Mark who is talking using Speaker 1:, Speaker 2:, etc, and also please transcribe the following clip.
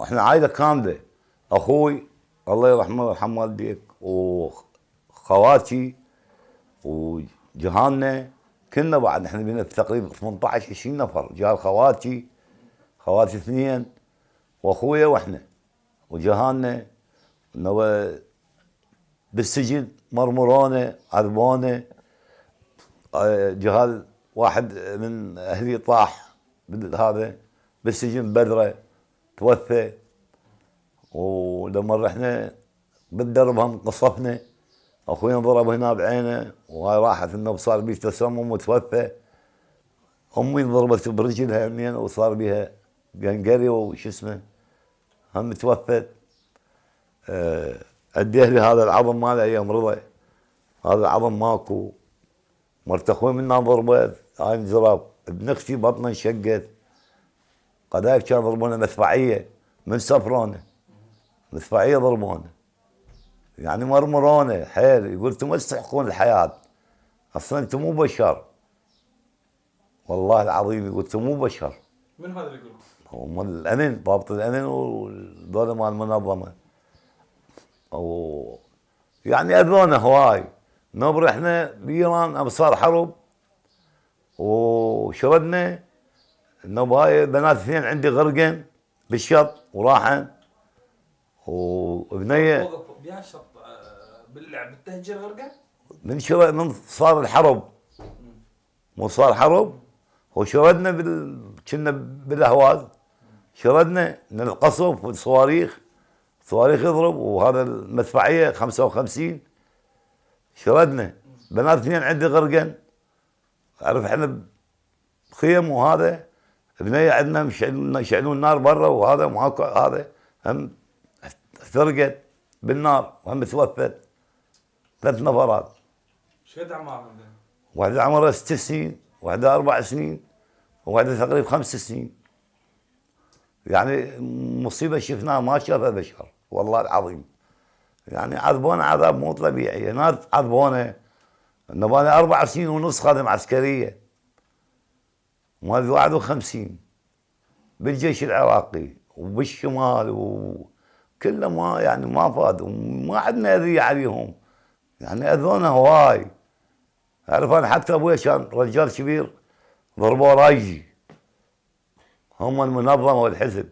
Speaker 1: احنا عائله كامله. اخوي الله يرحمه ويرحم والديك، وخواتي وجيراننا كلنا بعد. احنا بينا تقريبا 18 20 نفر. جار خواتي اثنين واخويا واحنا وجيراننا. بالسجن مرمرونه عذبونه. جهال واحد من اهلي طاح هذا بالسجن بدره توفى. ولما رحنا بالدرب هم قصفنا. اخوي انضرب هنا بعينه وهاي راحت انه صار بيه تسمم وتوفى. امي انضربت برجلها يمين وصار بها قنقري وش اسمه هم توفت. اديه لي هذا العظم ماله ايام رضا. هذا العظم ماكو. مرت اخوي منا ضربت هاي انضرب. ابن اختي بطنه انشقت. قذايف كان ضربونا مدفعيه من سفرونه. مدفعيه ضربونا يعني مرمرونه حيل. يقول انتم ما تستحقون الحياه اصلا انتم مو بشر. والله العظيم يقول انتم مو بشر.
Speaker 2: من هذا اللي يقول؟
Speaker 1: هو مال الامن ضابط الامن وذول مال المنظمه. يعني اذونا هواي. نبر احنا بايران صار حرب وشردنا. هاي بنات اثنين عندي غرقن بالشط وراحن وبنيه
Speaker 2: وقف بها الشط بالتهجير غرقه؟
Speaker 1: من صار الحرب. مو صار حرب وشردنا كنا بالاهواز. شردنا من القصف والصواريخ. صواريخ يضرب وهذا المدفعيه 55. شردنا بنات اثنين عندي غرقن. عرف احنا بخيم وهذا. بنيه عندنا يشعلون نار برا وهذا ماكو هذا هم احترقت بالنار وهم توفت 3 نفرات.
Speaker 2: شقد اعمارهم؟
Speaker 1: واحده عمرها 6 سنين، واحده 4 سنين، وواحده تقريبا 5 سنين. يعني مصيبه شفناها ما شافها بشر والله العظيم. يعني عذبونا عذاب مو طبيعي. ناس عذبونا انه بالي 4 سنين ونص خادم عسكريه مال 51 بالجيش العراقي وبالشمال وكله ما يعني ما فاد وما عندنا اذيه عليهم. يعني اذونا هواي. اعرف انا حتى ابوي كان رجال كبير ضربوه رايجي هم المنظمه والحزب.